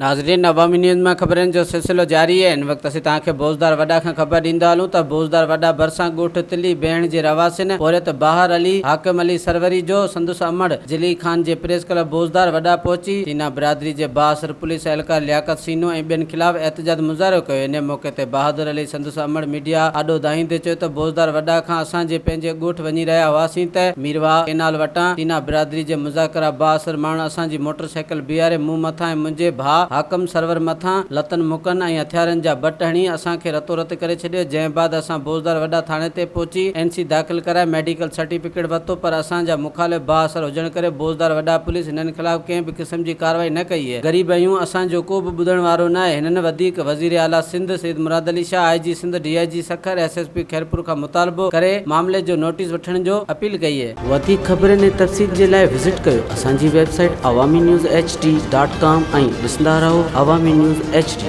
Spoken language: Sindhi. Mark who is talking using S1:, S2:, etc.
S1: ناظرين عوامي نيوز مان خبرن جو سلسلو جاري آهي هن وقت اسين توهان کي بوزدار وڏا کان خبر ڏيندا هلون ته بوزدار وڏا ڀرسان ڳوٺ تلي بيهڻ جي رهواسين پورهيت بهار علي حاڪم علي سروري جو سندس امڙ ضلعي خان جي پريس ڪلب بوزدار وڏا پهچي سينا برادري جي بااثر پوليس اهلڪار لياقت سينو ۽ ٻين خلاف احتجاج مظاهرو ڪيو انهي موقعي تي بهادر علي سندس امڙ ميڊيا آڏو دانهيندي چيو ته بوزدار وڏا کان اسان جي پنهنجي ڳوٺ وڃي رهيا هئاسين ته ميرواهه ڪينال وٽان سينا برادري جي مذاڪره بااثر ماڻهن اسان جي موٽر سائيڪل بيهاري مون مٿان ۽ منهنجي ڀاء حاڪم سرور مٿان لتن مڪن ۽ هٿيارن جا بٽ هڻي اسان کي رتو رت ڪري ڇڏيو جنهن بعد اسان بوزدار وڏا ٿاڻي تي پهچي اين سي داخل ڪرائي ميڊيڪل سرٽيفڪيٽ ورتو پر اسان جا مخالف بااثر هجڻ ڪري بوزدار وڏا پوليس هنن خلاف ڪنهن به قسم جي ڪارروائي نه ڪئي غريب آهيون اسان جو ڪو به ٻڌڻ وارو ناهي هنن وڌيڪ وزير اعليٰ سنڌ سيد مراد علي شاهه آء جي سنڌ ڊي I جي Sukkur S S P Khairpur کان مطالبو ڪري معاملي جو نوٽيس وٺڻ جو اپيل ڪئي. وڌيڪ خبرن ۽ تفصيل جي لاء وزٽ ڪيو اسان جي website Awami news H D dot com ۽ ڏسندا رهو عوامي نيوز ايڇ ڊي.